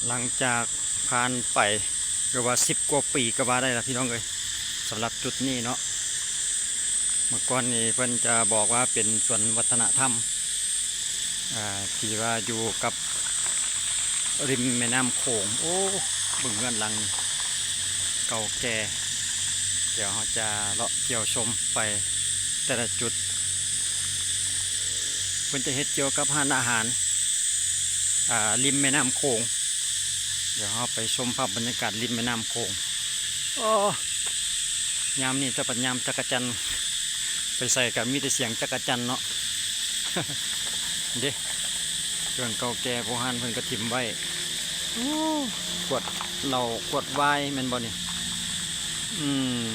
ຫຼັງຈາກຜ່ານໄປ ຫຼືວ່າສິບກວ່າປີກໍວ່າໄດ້ລະພີ່ນ້ອງເອີຍ ສຳລັບຈຸດນີ້ເນາະ. ເມື່ອກ່ອນນີ້ເພິ່ນຈະບອກວ່າເປັນສວນວັດທະນະທຳ ອ່າ ທີ່ວ່າຢູ່ກັບ ລິມແມ່ນ້ຳໂຂງ. ໂອ້ ເບິ່ງເຮືອນຫຼັງເກົ່າແກ່. ດຽວເຮົາຈະເລາະທ່ຽວຊົມໄປແຕ່ລະຈຸດ. ເພິ່ນຈະເຮັດກ່ຽວກັບຮ້ານອາຫານ ອ່າ ລິມແມ່ນ້ຳໂຂງ. ດຽວເຮົາໄປຊົມພາບບັນຍາກາດລິມແມ່ນ້ຳໂຂງ. ໂອ້ ຍາມນີ້ຈະເປັນຍາມຈັກກະຈັ່ນ ໄປໃສກໍມີແຕ່ສຽງຈັກກະຈັ່ນເນາະ. ເດ້ ເຄື່ອງເກົ່າແກ່ໂບຮານເພິ່ນກໍຖິ້ມໄວ້. ໂອ້ ຂວດເຫຼົ້າ ຂວດວາຍແມ່ນບໍ່ນີ້? ອືມ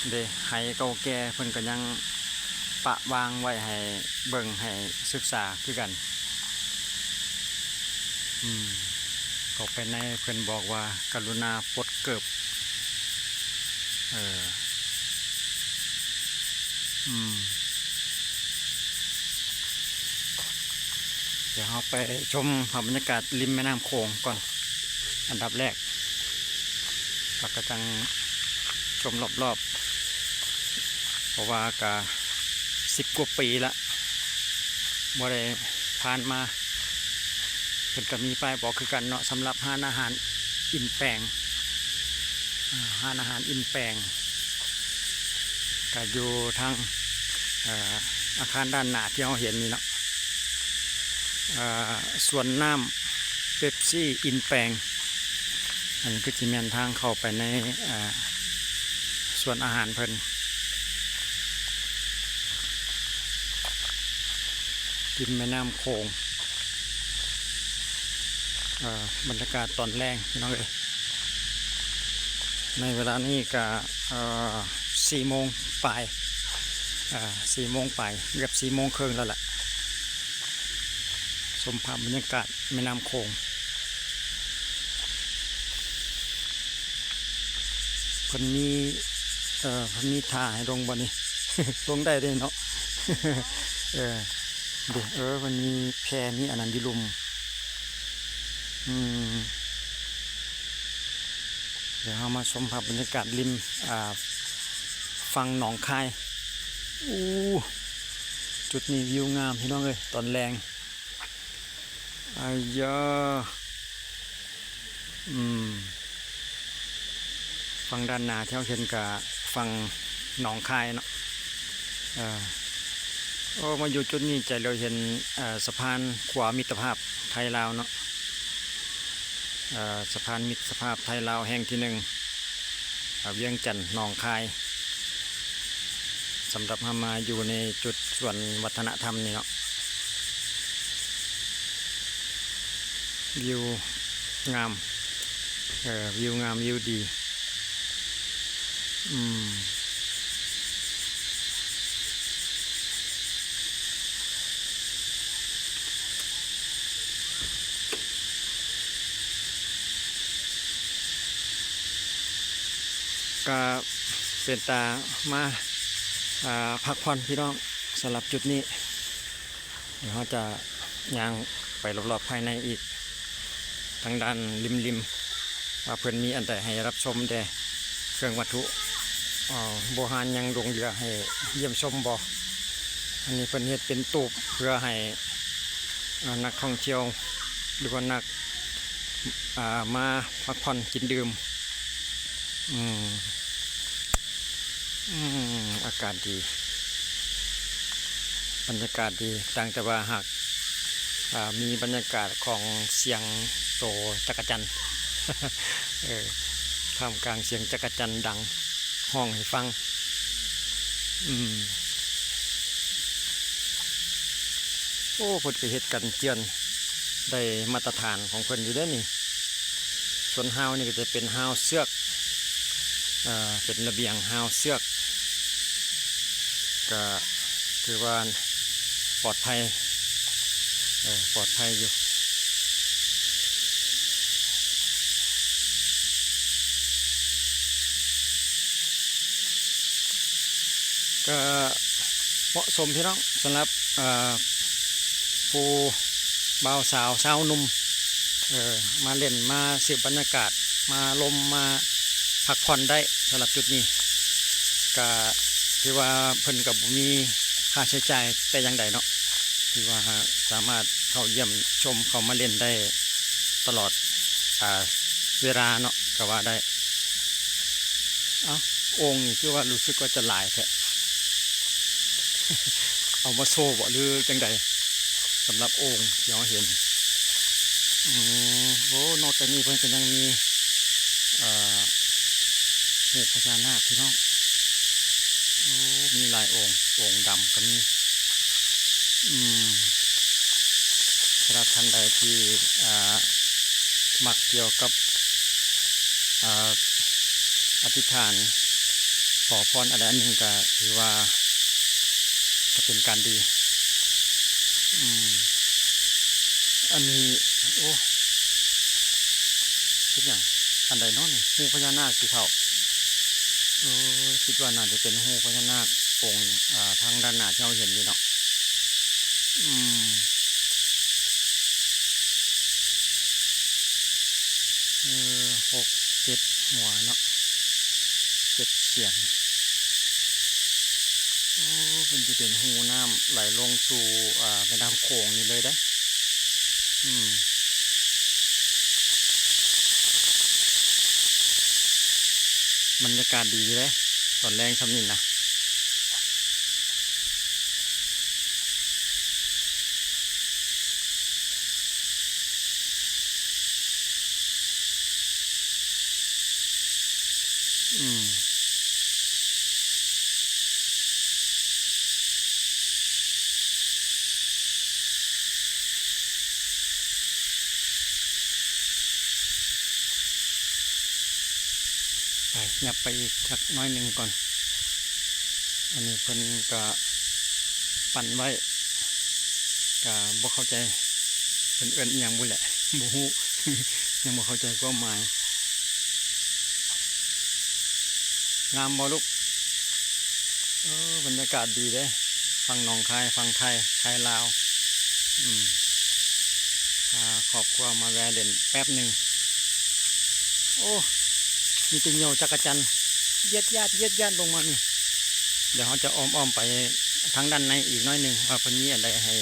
ເດ້ ໄຫເກົ່າແກ່ເພິ່ນກໍຍັງປະວາງໄວ້ໃຫ້ເບິ່ງ ໃຫ້ສຶກສາຄືກັນ. ອືມ ເຂົ້າໄປໃນ ເພິ່ນບອກວ່າ ກະລຸນາປົດເກີບ. ເອີ ອືມ ດຽວເຮົາໄປຊົມພາບບັນຍາກາດລິມແມ່ນ້ຳໂຂງກ່ອນ ອັນດັບແລກ ແລ້ວກໍຈັ່ງຊົມລອບໆ ເພາະວ່າກະສິບກວ່າປີລະ ບໍ່ໄດ້ຜ່ານມາ. ເພິ່ນກໍມີປ້າຍບອກຄືກັນເນາະ ສຳລັບຮ້ານອາຫານອິນແປງ. ອາ ຮ້ານອາຫານອິນແປງ ກໍຢູ່ທາງ ເອີ ອາຄານດ້ານໜ້າທີ່ເຮົາເຫັນນີ້ເນາະ. ເອີ ສວນນ້ຳເປັບຊີອິນແປງ. ອັນນີ້ຄືຊິແມ່ນທາງເຂົ້າໄປໃນ ເອີ ສວນອາຫານເພິ່ນ ລິມແມ່ນ້ຳໂຂງ. ເອີ ບັນຍາກາດຕອນແລງພີ່ນ້ອງເອີຍ ໃນເວລານີ້ກະ ເອີ ສີ່ໂມງປາຍ ເອີ ສີ່ໂມງປາຍ ເກືອບສີ່ໂມງເຄິ່ງແລ້ວລະ. ຊົມພາບບັນຍາກາດແມ່ນ້ຳໂຂງ. ເພິ່ນມີ ເອີ ເພິ່ນມີທ່າໃຫ້ລົງບໍ່ນີ້? ລົງໄດ້ເດ້ເນາະ. ເອີ ເດ້ ເອີ ເພິ່ນມີແພ ມີອັນນັ້ນຢູ່ລຸ່ມ. ອືມ ດຽວເຮົາມາຊົມພາບບັນຍາກາດລິມ ອ່າ ຝັ່ງໜອງຄາຍ. ອູ້ ຈຸດນີ້ວິວງາມພີ່ນ້ອງເອີຍ ຕອນແລງ. ອາຢາ ອືມ ຝັ່ງດ້ານໜ້າທີ່ເຮົາເຫັນກະຝັ່ງໜອງຄາຍເນາະ. ເອີ ໂອ້ ມາຢູ່ຈຸດນີ້ຈະເລີຍເຫັນ ເອີ ສະພານຂົວມິດຕະພາບໄທລາວເນາະ. ເອີ ສະພານມິດຕະພາບໄທລາວແຫ່ງທີໜຶ່ງ ວຽງຈັນ ໜອງຄາຍ. ສຳລັບເຮົາມາຢູ່ໃນຈຸດສວນວັດທະນະທຳນີ້ເນາະ ວິວງາມ ເອີ ວິວງາມ ວິວດີ. ອືມ ກະເປັນຕາມາ ອ່າ ພັກຜ່ອນພີ່ນ້ອງ ສຳລັບຈຸດນີ້. ດຽວເຮົາຈະຍ່າງໄປລອບໆພາຍໃນອີກ ທາງດ້ານລິມໆ ວ່າເພິ່ນມີອັນໃດໃຫ້ຮັບຊົມແດ່ ເຄື່ອງວັດຖຸ ເອີ ໂບຮານຍັງຫຼົງເຫຼືອໃຫ້ຢ້ຽມຊົມບໍ່. ອັນນີ້ເພິ່ນເຮັດເປັນຕູບເພື່ອໃຫ້ ເອີ ນັກທ່ອງທ່ຽວ ຫຼືວ່ານັກ ອ່າ ມາພັກຜ່ອນກິນດື່ມ. ອືມ ອືມ ອາກາດດີ ບັນຍາກາດດີ ຕ່າງແຕ່ວ່າຫາກ ອ່າ ມີບັນຍາກາດຂອງສຽງໂຕຈັກກະຈັ່ນ ເອີ ທ່າມກາງສຽງຈັກກະຈັ່ນດັງຮ້ອງໃຫ້ຟັງ. ອືມ ໂອ້ ເພິ່ນກໍເຮັດກັນເຈື່ອນ ໄດ້ມາດຕະຖານຂອງເພິ່ນຢູ່ເດ້ນີ້. ສ່ວນຮາວນີ້ກໍຈະເປັນຮາວເຊືອກ ເອີ ເປັນລະບຽງຮາວເຊືອກ ກໍຖືວ່າປອດໄພ ເອີ ປອດໄພຢູ່. ກໍເໝາະສົມພີ່ນ້ອງ ສຳລັບ ເອີ ຜູ້ບ່າວສາວ ຊາວໜຸ່ມ ເອີ ມາຫຼິ້ນ ມາສູບບັນຍາກາດ ມາລົມ ມາພັກຜ່ອນໄດ້. ສຳລັບຈຸດນີ້ກະຖືວ່າເພິ່ນກະບໍ່ມີຄ່າໃຊ້ຈ່າຍແຕ່ຢ່າງໃດເນາະ, ຖືວ່າສາມາດເຂົ້າຢ້ຽມຊົມ ເຂົ້າມາຫຼິ້ນໄດ້ຕະຫຼອດ ອາ ເວລາເນາະ ກະວ່າໄດ້. ເອົ້າ ໂອ່ງນີ້ຄືວ່າຮູ້ສຶກວ່າຈະຫຼາຍແທ້ ເອົາມາໂຊບໍ ຫຼືຈັ່ງໃດ? ສຳລັບໂອ່ງທີ່ເຮົາເຫັນ ອືມ ໂອ້ ນອກຈາກນີ້ເພິ່ນກະຍັງມີ ເອີ ຮູບພະຍານາກ ພີ່ນ້ອງ. ໂອ້ ມີຫຼາຍໂອ່ງ ໂອ່ງດຳກະມີ. ອືມ ສຳລັບທ່ານໃດທີ່ ອ່າ ມັກກ່ຽວກັບ ອ່າ ອະທິຖານຂໍພອນອັນໃດອັນໜຶ່ງ ກະຖືວ່າຈະເປັນການດີ. ອືມ ອັນນີ້ ໂອ້ ເປັນຫຍັງ? ອັນໃດເນາະນີ້? ຮູພະຍານາກຕິເຖົ້າ? ໂອ້ຍ ຄິດວ່າໜ້າຈະເປັນຮູພະຍານາກ ໂອ່ງ ອ່າ ທາງດ້ານໜ້າທີ່ເຮົາເຫັນນີ້ເນາະ. ອືມ ເອີ ຫົກເຈັດຫົວເນາະ ເຈັດສຽງ. ໂອ້ ເພິ່ນຊິເປັນຮູນ້ຳໄຫຼລົງສູ່ ອ່າ ແມ່ນ້ຳໂຂງນີ້ເລີຍເດ້. ອືມ ບັນຍາກາດດີເດ້ ຕອນແລງຊ່ຳນີ້ນະ. ອືມ ໄປ ຫຍັບໄປອີກຈັກໜ້ອຍໜຶ່ງກ່ອນ. ອັນນີ້ເພິ່ນກະປັ້ນໄວ້ ກະບໍ່ເຂົ້າໃຈ ເພິ່ນເອີ້ນອີ່ຫຍັງບຸແຫຼະ ບໍ່ຮູ້ ຍັງບໍ່ເຂົ້າໃຈຄວາມໝາຍ. ງາມບໍ່ລູກ? ເອີ ບັນຍາກາດດີເດ້ ຝັ່ງໜອງຄາຍ ຝັ່ງໄທ ໄທລາວ. ອືມ ພາຄອບຄົວມາແວ່ຫຼິ້ນແປັບໜຶ່ງ. ໂອ້ ມີແຕ່ຫຍ້ວຈັກກະຈັນ ຢຽດຢາດ ຢຽດຢາດລົງມານີ້. ດຽວເຮົາຈະອ້ອມໆໄປທາງດ້ານໃນອີກໜ້ອຍໜຶ່ງ ວ່າເພິ່ນມີອັນໃດໃຫ້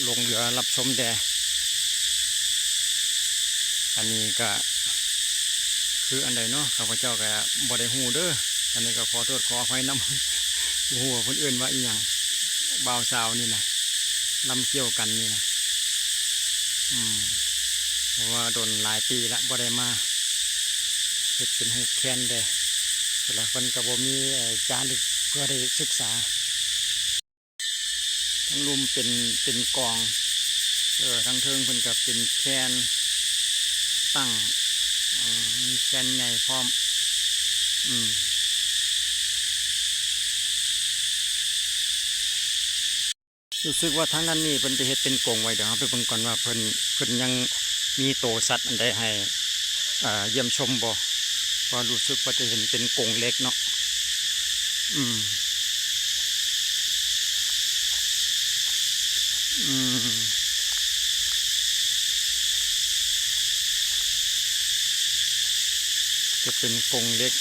ລົງເຮືອຮັບຊົມແດ່. ອັນນີ້ກະຄືອັນໃດເນາະ ຂ້າພະເຈົ້າກະບໍ່ໄດ້ຮູ້ເດີ. ອັນນີ້ກະຂໍໂທດຂໍອະໄພນຳ ບໍ່ຮູ້ວ່າເພິ່ນເອີ້ນວ່າອີ່ຫຍັງ ບ່າວສາວນີ້ນະ ລຳກ່ຽວກັນນີ້ນະ. ອືມ ເພາະວ່າດົນຫຼາຍປີລະບໍ່ໄດ້ມາ ເຮັດເປັນຮູບແຄນແດ່ ແຕ່ລະຄົນກະບໍ່ມີ ເອີ ຈາລຶກເພື່ອໄດ້ສຶກສາ. ທັງລຸ່ມເປັນ ເປັນກອງ ເອີ ທັງເທິງເພິ່ນກະເປັນແຄນຕັ້ງ ເອີ ມີແຄນໃຫຍ່ພ້ອມ. ອືມ ຮູ້ສຶກວ່າທາງດ້ານນີ້ເພິ່ນຈະເຮັດເປັນກົງໄວ້. ດຽວເຮົາໄປເບິ່ງກ່ອນວ່າເພິ່ນ ເພິ່ນຍັງມີໂຕສັດອັນໃດໃຫ້ ອ່າ ຢ້ຽມຊົມບໍ່? ເພາະວ່າຮູ້ສຶກວ່າຈະເຫັນເປັນກົງເຫຼັກເນາະ. ອືມ ອືມ ຈະເປັນກົງເຫຼັກ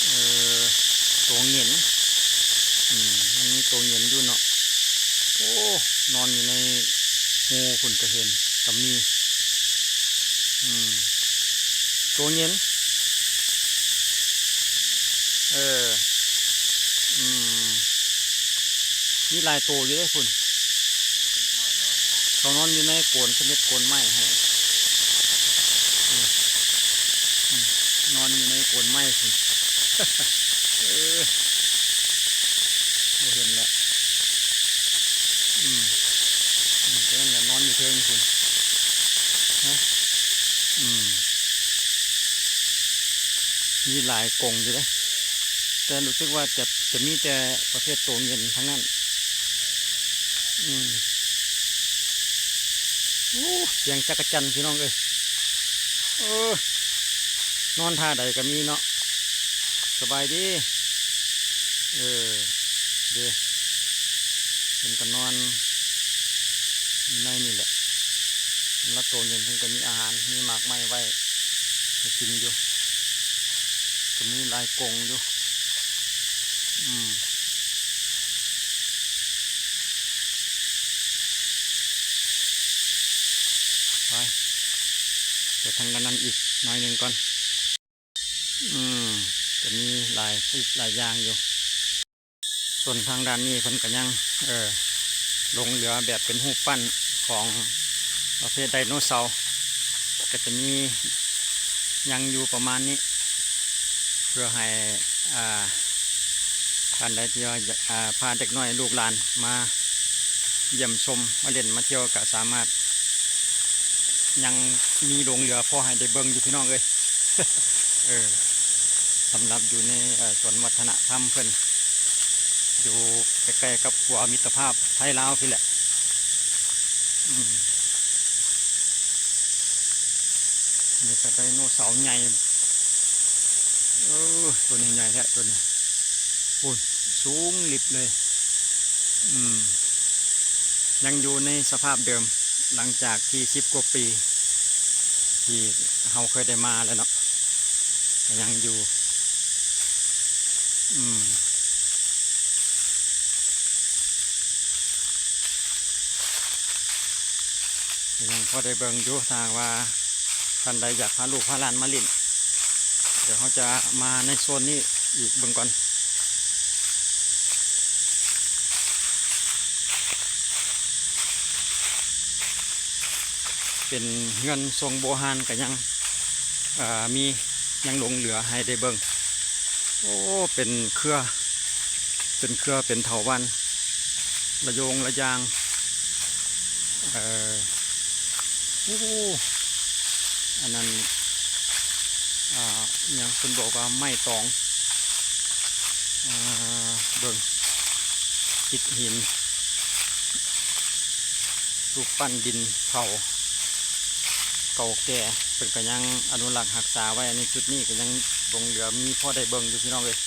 ເອີ ໂຕເຫງັນ ອືມ ຍັງມີໂຕເຫງັນຢູ່ເນາະ. ໂອ້ ນອນຢູ່ໃນຮູພຸ້ນກະເຫັນ ກະມີ ອືມ ໂຕເຫງັນ ເອີ ອືມ ມີຫຼາຍໂຕຢູ່ເດ້ພຸ້ນ. ເຂົານອນຢູ່ໃນໂກນ ເພິ່ນເຮັດໂກນໄມ້ໃຫ້ ອືມ ອືມ ນອນຢູ່ໃນໂກນໄມ້ພຸ້ນ. ເອີ ບໍ່ເຫັນແລ້ວ ອືມ ອືມ ຕົວນັ້ນແຫຼະ ນອນຢູ່ເທິງພຸ້ນ ຮະ ອືມ ມີຫຼາຍກົງຢູ່ເດ້ ແຕ່ຮູ້ສຶກວ່າຈະ ຈະມີແຕ່ປະເພດໂຕເຫງັນທັງນັ້ນ. ອືມ ໂອ້ ສຽງຈັກກະຈັນພີ່ນ້ອງເອີຍ. ເອີ ນອນທ່າໃດກະມີເນາະ. ສະບາຍດີ ເອີ ເດ້ ເພິ່ນກະນອນ ຢູ່ໃນນີ້ແຫຼະ. ສຳລັບໂຕເງິນເພິ່ນກໍມີອາຫານ ມີໝາກໄມ້ໄວ້ໃຫ້ກິນຢູ່ ກໍມີຫຼາຍກົງຢູ່. ອືມ ໄປ ໄປທາງດ້ານນັ້ນອີກໜ້ອຍໜຶ່ງກ່ອນ. ອືມ ກໍມີຫຼາຍສິ່ງຫຼາຍຢ່າງຢູ່. ສ່ວນທາງດ້ານນີ້ເພິ່ນກໍຍັງ ເອີ ລົງເຫຼືອແບບເປັນຮູບປັ້ນຂອງປະເພດໄດໂນເສົາ ກໍຈະມີຍັງຢູ່ປະມານນີ້ ເພື່ອໃຫ້ ອ່າ ທ່ານໃດທີ່ວ່າຢາກ ອ່າ ພາເດັກນ້ອຍລູກຫຼານມາ ຢ້ຽມຊົມ ມາຫຼິ້ນມາທ່ຽວ ກະສາມາດ ຍັງມີໂລງເຫຼືອພໍໃຫ້ໄດ້ເບິ່ງຢູ່ພີ່ນ້ອງເອີຍ. ເອີ ສຳລັບຢູ່ໃນ ເອີ ສວນວັດທະນະທຳເພິ່ນ ຢູ່ໃກ້ໆກັບຂົວມິດຕະພາບໄທລາວພີ້ແຫຼະ. ອືມ ນີ້ກໍໄດໂນເສົາໃຫຍ່ ເອີ ໂຕນີ້ໃຫຍ່ແທ້ໂຕນີ້ ໂອ້ຍ ສູງລິບເລີຍ. ອືມ ຍັງຢູ່ໃນສະພາບເດີມ ຫຼັງຈາກທີ່ສິບກວ່າປີທີ່ເຮົາເຄີຍໄດ້ມາແລ້ວເນາະ ກໍຍັງຢູ່. ອືມ ກໍຍັງພໍໄດ້ເບິ່ງຢູ່ ຖ້າຫາກວ່າທ່ານໃດຢາກພາລູກພາຫຼານມາຫຼິ້ນ ດຽວເຮົາຈະມາໃນໂຊນນີ້ອີກເບິ່ງກ່ອນ. ເປັນເຮືອນຊົງໂບຮານກໍຍັງ ເອີ ມີ ຍັງຫຼົງເຫຼືອໃຫ້ໄດ້ເບິ່ງ. ໂອ້ ເປັນເຄືອ ເປັນເຄືອ ເປັນເຖົາວັນ ລະໂຍງລະຢາງ. ເອີ ໂອ້ ອັນນັ້ນ ອ່າ ອີຫຍັງ ເພິ່ນບອກວ່າໄມ້ຕອງ ອ່າ ເບິ່ງ ອິດຫີນ ຮູບປັ້ນດິນເຜົາເກົ່າແກ່ ເພິ່ນກໍຍັງອະນຸລັກຮັກສາໄວ້ໃນຈຸດນີ້ ກໍຍັງຫຼົງເຫຼືອມີພໍໄດ້ເບິ່ງຢູ່ ພີ່ນ້ອງເອີຍ.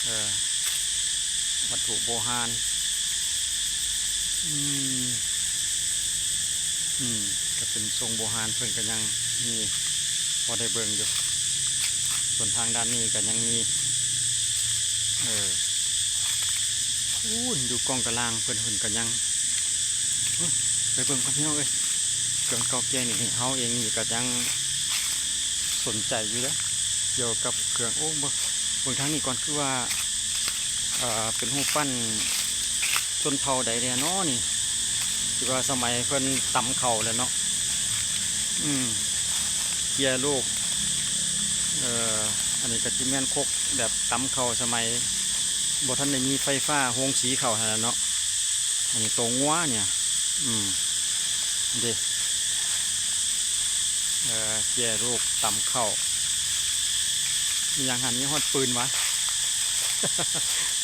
ເອີ ວັດຖຸໂບຮານ ອືມ ອືມ ກໍເປັນຊົງໂບຮານ ເພິ່ນກໍຍັງມີພໍໄດ້ເບິ່ງຢູ່. ສ່ວນທາງດ້ານນີ້ກໍຍັງມີ ເອີ ໂອ້ ຢູ່ກ້ອງກະລາງເພິ່ນ ເພິ່ນກໍຍັງ ໂອ້ຍ ໄປເບິ່ງກ່ອນພີ່ນ້ອງເອີຍ. ເຄື່ອງເກົ່າແກ່ນີ້ ເຮົາເອງນີ້ກໍຍັງສົນໃຈຢູ່ເດ້ ກ່ຽວກັບເຄື່ອງ ໂອ້ ເບິ່ງ ເບິ່ງທາງນີ້ກ່ອນ ຄືວ່າ ເອີ ເປັນຮູບປັ້ນຊົນເຜົ່າໃດແດ່ນໍນີ້ ທີ່ວ່າສະໄໝເພິ່ນຕຳເຂົ້າແຫຼະເນາະ. ອືມ ເກຍລູກ ເອີ ອັນນີ້ກໍຊິແມ່ນຄົກແບບຕຳເຂົ້າສະໄໝບໍ່ທັນໄດ້ມີໄຟຟ້າ ໂຮງສີເຂົ້າຫັ້ນແຫຼະເນາະ. ອັນນີ້ໂຕງົວນີ້ ອືມ ເດ້ ເອີ ເກຍລູກຕຳເຂົ້າ ມີຫຍັງຫັ້ນ ມີຮອດປືນຫວາ?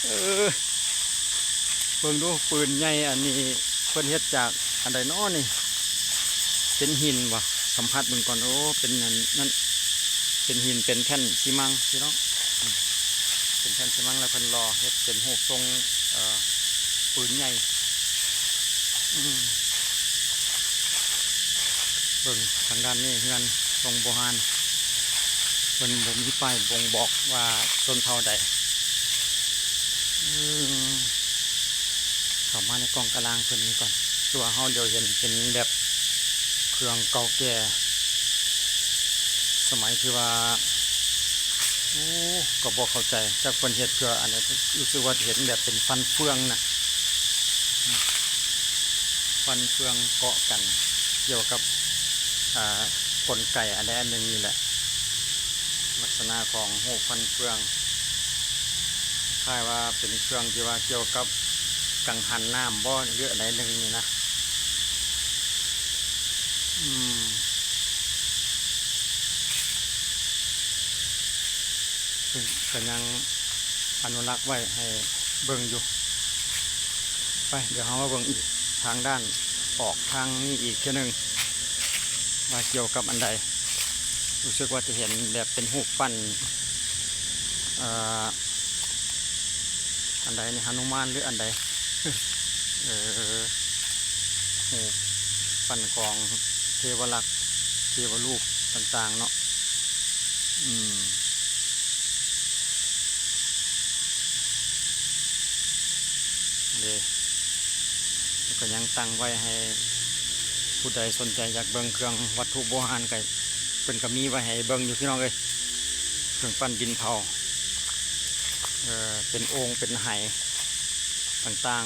ເອີ ເບິ່ງດູ ປືນໃຫຍ່ອັນນີ້ ເພິ່ນເຮັດຈາກອັນໃດນໍນີ້? ເປັນຫີນບໍ່? ສຳຜັດເບິ່ງກ່ອນ. ໂອ້ ເປັນອັນນັ້ນ ເປັນຫີນ ເປັນແຜ່ນຊີມັງ ພີ່ນ້ອງ. ເປັນແຜ່ນຊີມັງ ແລ້ວເພິ່ນຫຼໍ່ເຮັດເປັນຮູບຊົງ ເອີ ປືນໃຫຍ່. ອືມ ເບິ່ງທາງດ້ານນີ້ ເຮືອນຊົງໂບຮານ ເພິ່ນບໍ່ມີປ້າຍບົ່ງບອກວ່າຊົນເຜົ່າໃດ. ອືມ ເຂົ້າມາໃນກ້ອງກະລາງເພິ່ນນີ້ກ່ອນ ຄືວ່າເຮົາຫຼຽວເຫັນເປັນແບບເຄື່ອງເກົ່າແກ່ ສະໄໝທີ່ວ່າ ໂອ້ ກໍບໍ່ເຂົ້າໃຈ ຈັກເພິ່ນເຮັດເພື່ອອັນໃດ ຮູ້ສຶກວ່າເຫັນແບບເປັນຟັນເຟືອງນະ ຟັນເຟືອງເກາະກັນ ກ່ຽວກັບ ອ່າ ກົນໄກອັນໃດອັນໜຶ່ງນີ້ແຫຼະ. ລັກສະນະຂອງຮູບຟັນເຟືອງ ຄ້າຍວ່າເປັນເຄື່ອງທີ່ວ່າກ່ຽວກັບກັງຫັນນ້ຳບໍ ຫຼືອັນໃດໜຶ່ງນີ້ນະ. ອືມ ເພິ່ນກໍຍັງອະນຸລັກໄວ້ໃຫ້ເບິ່ງຢູ່. ໄປ ດຽວເຮົາມາເບິ່ງອີກທາງດ້ານ ອອກທາງນີ້ອີກເທື່ອໜຶ່ງ ວ່າກ່ຽວກັບອັນໃດ. ຮູ້ສຶກວ່າຈະເຫັນແບບເປັນຮູບປັ້ນ ເອີ ອັນໃດນີ້ ຫະນຸມານ ຫຼື ອັນໃດ? ເອີ ຮູບປັ້ນຂອງເທວະລັກ ເທວະຮູບຕ່າງໆເນາະ. ອືມ ເດ້ ແລ້ວກໍຍັງຕັ້ງໄວ້ໃຫ້ຜູ້ໃດສົນໃຈຢາກເບິ່ງເຄື່ອງວັດຖຸໂບຮານ ກໍເພິ່ນກໍມີໄວ້ໃຫ້ເບິ່ງຢູ່ ພີ່ນ້ອງເອີຍ. ເຄື່ອງປັ້ນດິນເຜົາ ເອີ ເປັນໂອ່ງເປັນໄຫຕ່າງ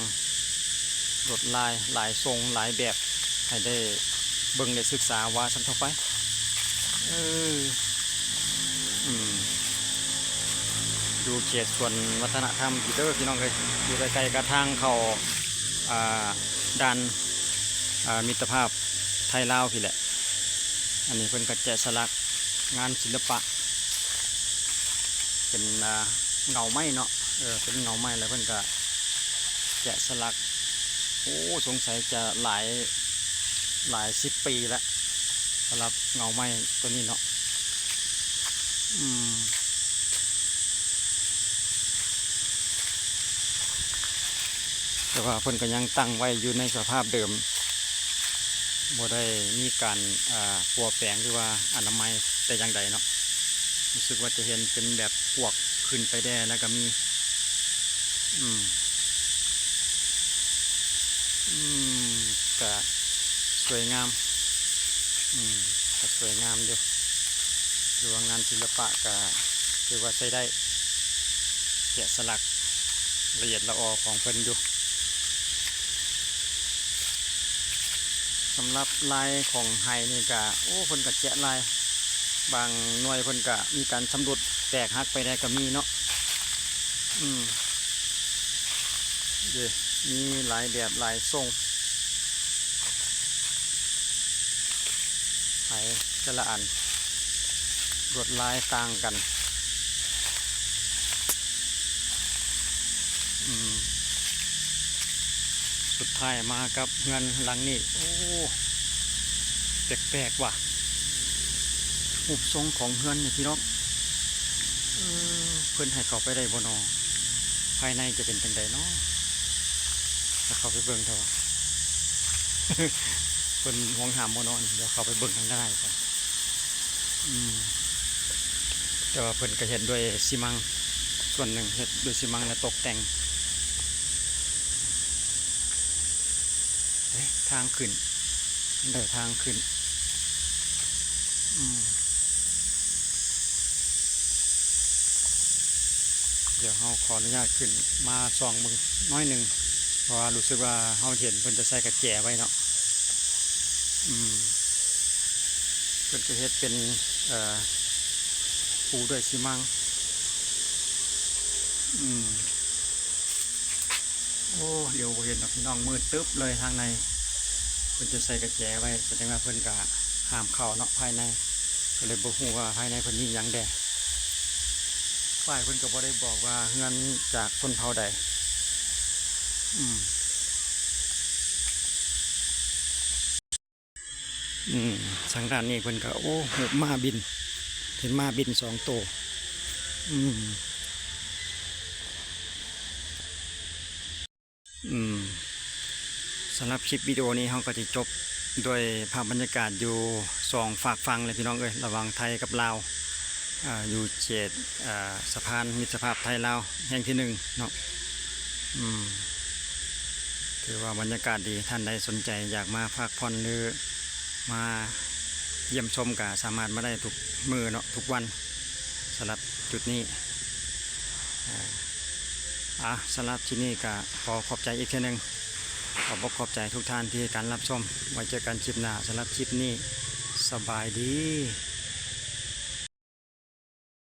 ໆ ລວດລາຍຫຼາຍຊົງຫຼາຍແບບ ໃຫ້ໄດ້ເບິ່ງໄດ້ສຶກສາວ່າຊັ້ນເຖາະໄປ. ເອີ ອືມ ຢູ່ເຂດສວນວັດທະນະທຳພີ້ເດີ ພີ່ນ້ອງເອີຍ, ຢູ່ໃກ້ໆກັບທາງເຂົ້າ ອ່າ ດ່ານ ອ່າ ມິດຕະພາບໄທລາວພີ້ແຫຼະ. ອັນນີ້ເພິ່ນກໍແກະສະຫຼັກງານສິລະປະ ເປັນ ອ່າ ເຫງົາໄມ້ເນາະ, ເອີ ເປັນເຫງົາໄມ້ ແລ້ວເພິ່ນກໍແກະສະຫຼັກ. ໂອ້ ສົງໄສຈະຫຼາຍ ຫຼາຍສິບປີແລ້ວ ສຳລັບເຫງົາໄມ້ໂຕນີ້ເນາະ. ອືມ ແຕ່ວ່າເພິ່ນກໍຍັງຕັ້ງໄວ້ຢູ່ໃນສະພາບເດີມ, ບໍ່ໄດ້ມີການ ອ່າ ປົວແປງ ຫຼືວ່າອະນາໄມແຕ່ຢ່າງໃດເນາະ. ຮູ້ສຶກວ່າຈະເຫັນເປັນແບບປວກຂຶ້ນໄປແດ່ ແລ້ວກໍມີ ອືມ ອືມ ກະສວຍງາມ ອືມ ກະສວຍງາມຢູ່. ຖືວ່າງານສິລະປະກະຖືວ່າໃຊ້ໄດ້, ແກະສະຫຼັກລະອຽດລະອໍຂອງເພິ່ນຢູ່. ສຳລັບລາຍຂອງໄຫນີ້ກະ ໂອ້ ເພິ່ນກະແຈະລາຍ ບາງໜ່ວຍເພິ່ນກະມີການຊຳລຸດແຕກຫັກໄປແດ່ກະມີເນາະ. ອືມ ເດ້ ມີຫຼາຍແບບຫຼາຍຊົງ. ໄຫແຕ່ລະອັນລວດລາຍຕ່າງກັນ. ອືມ ສຸດທ້າຍມາກັບເຮືອນຫຼັງນີ້. ໂອ້ ແປກໆວ່າ ຮູບຊົງຂອງເຮືອນນີ້ ພີ່ນ້ອງ. ເອີ ເພິ່ນໃຫ້ເຂົ້າໄປໄດ້ບໍ່ນໍ? ພາຍໃນຈະເປັນຈັ່ງໃດນໍ? ຈະເຂົ້າໄປເບິ່ງເຖາະ ເພິ່ນຫວງຫ້າມບໍ່ນໍ? ດຽວເຂົ້າໄປເບິ່ງທາງໃນກ່ອນ. ອືມ ແຕ່ວ່າເພິ່ນກໍເຮັດດ້ວຍຊີມັງ ສ່ວນໜຶ່ງເຮັດດ້ວຍຊີມັງ ແລະ ຕົກແຕ່ງ. ເອີ ທາງຂຶ້ນ ໄດ້ທາງຂຶ້ນ. ອືມ ດຽວເຮົາຂໍອະນຸຍາດຂຶ້ນມາສ່ອງເບິ່ງໜ້ອຍໜຶ່ງ ເພາະວ່າຮູ້ສຶກວ່າເຮົາເຫັນເພິ່ນຈະໃສ່ກະແຈໄວ້ເນາະ. ອືມ ເພິ່ນຈະເຮັດເປັນ ເອີ ປູດ້ວຍຊີມັງ. ອືມ ໂອ້ ຫຼຽວບໍ່ເຫັນດອກພີ່ນ້ອງ ມືດຕຶບເລີຍທາງໃນ. ເພິ່ນຈະໃສ່ກະແຈໄວ້ ສະແດງວ່າເພິ່ນກະຫ້າມເຂົ້າເນາະ ພາຍໃນ ກໍເລີຍບໍ່ຮູ້ວ່າພາຍໃນເພິ່ນມີຫຍັງແດ່. ປ້າຍເພິ່ນກໍບໍ່ໄດ້ບອກວ່າເຮືອນຈາກຊົນເຜົ່າໃດ. ອືມ ອືມ ທາງດ້ານນີ້ເພິ່ນກໍ ໂອ້ ຮູບມ້າບິນ ເຫັນມ້າບິນສອງໂຕ. ອືມ ອືມ ສຳລັບຄລິບວິດີໂອນີ້ ເຮົາກໍຈະຈົບດ້ວຍພາບບັນຍາກາດຢູ່ສອງຟາກຝັ່ງເລີຍ ພີ່ນ້ອງເອີຍ, ລະຫວ່າງໄທກັບລາວ. ອ່າ ຢູ່ເຂດ ອ່າ ສະພານມິດຕະພາບໄທລາວແຫ່ງທີໜຶ່ງເນາະ. ອືມ ຖືວ່າບັນຍາກາດດີ, ທ່ານໃດສົນໃຈຢາກມາພັກຜ່ອນ ຫຼື ມາຢ້ຽມຊົມ ກະສາມາດມາໄດ້ທຸກມື້ເນາະ, ທຸກວັນ ສຳລັບຈຸດນີ້. ອາ ອາ ສຳລັບຄລິບນີ້ກະຂໍຂອບໃຈອີກເທື່ອໜຶ່ງ, ຂອບອົກຂອບໃຈທຸກທ່ານທີ່ໃຫ້ການຮັບຊົມ. ໄວ້ເຈີກັນຄລິບໜ້າ, ສຳລັບຄລິບນີ້ ສະບາຍດີ.